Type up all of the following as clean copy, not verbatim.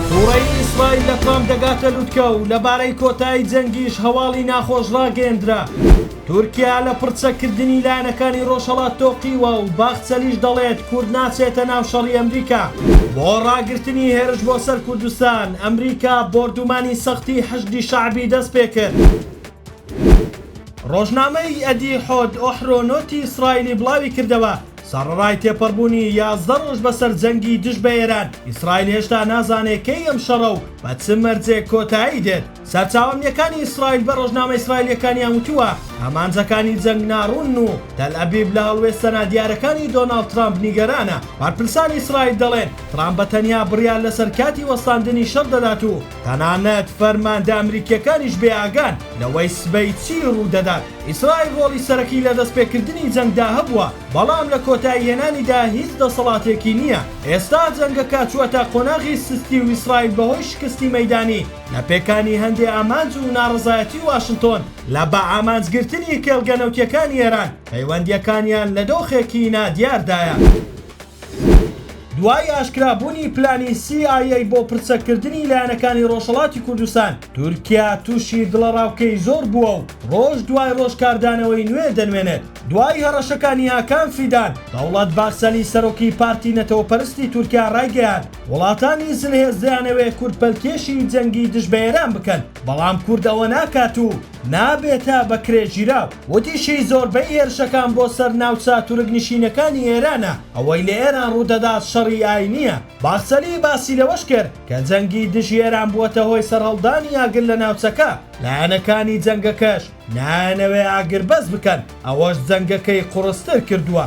توڕەیی ئیسرائیل لە ترامپ دەگاتە لوتکە و لەبارەی کۆتایی جەنگیش هەواڵی ناخۆش ڕاگەیەندرا. تورکیا لە پڕچەککردنی لایەنەکانی ڕۆژهەڵات تۆقیوە و باخچەلیش دەڵێت کورد ناچێتە ناو شەڕی ئەمریکا. بۆ ڕاگرتنی هێرش بۆ سەر کوردستان، ئەمریکا بۆردومانی سەختی حەشدی شەعبی دەستپێکرد. ڕۆژنامەی یەدیعۆت ئۆحرۆنۆتی ئیسرائیلی بڵاویکردەوە، سەڕەڕای تێپەڕبوونی 11 ڕۆژ بەسەر جەنگی دژ بە ئێران، ئیسرائیل هێشتا نازانێت کەی ئەم شەڕە و بە چ مەرجێک کۆتایی دێت. سەرچاوە ئەمنییەکانی ئیسرائیل بە ڕۆژنامە ئیسرائیلییەکانیان وتووە، ئامانجەکانی جەنگ ناڕوونن و تەلئەبیب لە هەڵوێستە نادیارەکانی دۆناڵد ترامپ نیگەرانە. بەرپرسانی ئیسرائیل دەڵێن، ترامپ بە تەنیا بڕیار لەسەر کاتی وەستاندنی شەڕ دەدات و تەنانەت فەرماندە ئەمریکییەکانیش بێ ئاگان لەوەی سبەی چی ڕوودەدات. ئیسرائیل ڕۆڵی سەرەکی لە دەستپێکردنی جەنگدا هەبووە، بەڵام لە کۆتاییهێنانیدا هیچ دەسەڵاتێکی نییە. ئێستا جەنگەکە چووەتە قۆناغی سستی و ئیسرائیل بەهۆی شکستی مەیدانی لە پێکانی هەندێ ئامانج و ناڕەزایەتی واشنتۆن لە بە ئامانجگرتنی کێڵگە نەوتییەکانی ئێران، پەیوەندییەکانیان لە دۆخێکی نادیاردایە. دوای ئاشکرابوونی پلانی سی ئای ئەی بۆ پرچەککردنی لایەنەکانی ڕۆژهەڵاتی کوردستان، تورکیا تووشی دڵەڕاوکێی زۆر بووە و ڕۆژ دوای ڕۆژ کاردانەوەی نوێ دەنوێنێت. دوای هەڕەشەکانی هاکان فیدان، دەوڵەت باخچەلی سەرۆکی پارتی نەتەوەپەرستی تورکیا ڕایگەیاند، وڵاتانی زلهێز دەیانەوێت کورد پەلکێشی جەنگی دژ بە ئێران بکەن، بەڵام کورد ئەوە ناکات و نابێتە بەکرێگیراو. وتیشی، زۆربەی هێرشەکان بۆ سەر ناوچە تورک نشینەکانی ئێرانە، ئەوەی لە ئێران ڕوودەدات شەڕی ئاینییە. باخچەلی باسی لەوەش کرد کە جەنگی دژی ئێران بووەتە هۆی سەرهەڵدانی ئاگر لە ناوچەکە، لایەنەکانی جەنگەکەش نایانەوێ ئاگربەست بکەن، ئەوەش جەنگەکەی قوڕستر کردووە.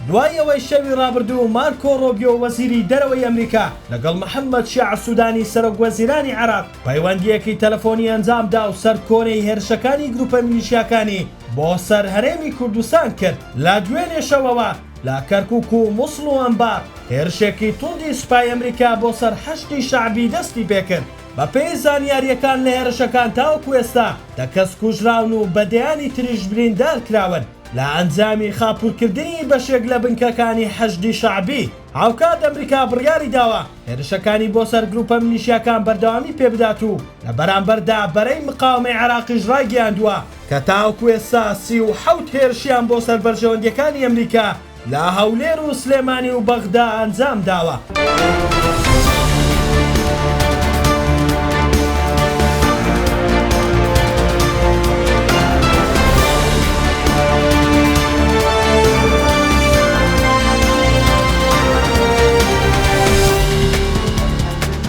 دوای ئەوەی شەوی ڕابردوو مارکۆ ڕۆبیۆ وەزیری دەرەوەی ئەمریکا لەگەڵ محەممەد شیاع سوودانی سەرۆک وەزیرانی عێراق پەیوەندییەکی تەلەفۆنی ئەنجامدا و سەرکۆنەی هێرشەکانی گروپە میلیشیاکانی بۆ سەر هەرێمی کوردستان کرد لە دوێنێ شەوەوە لە کەرکوک و موسڵ و ئەنبار هێرشێکی توندی سوپای ئەمریکا بۆ سەر حەشدی شەعبی دەستی پێکرد. بەپێی زانیارییەکان لە هێرشەکان تاوەکو ئێستا دە کەس کوژراون و بە دەیانی تریش بریندار کراون. لە ئەنجامی خاپوورکردنی بەشێک لە بنکەکانی حەشدی شەعبی، هاوکات ئەمریکا بڕیاریداوە هێرشەکانی بۆ سەر گروپە میلیشیاکان بەردەوامی پێبدات و لە بەرامبەردا بەرەی مقاوەمەی عێراقیش ڕایگەیاندووە کە تاوەکو ئێستا 37 هێرشیان بۆ سەر بەرژەوەندییەکانی ئەمریکا لە هەولێر و سلێمانی و بەغدا ئەنجامداوە.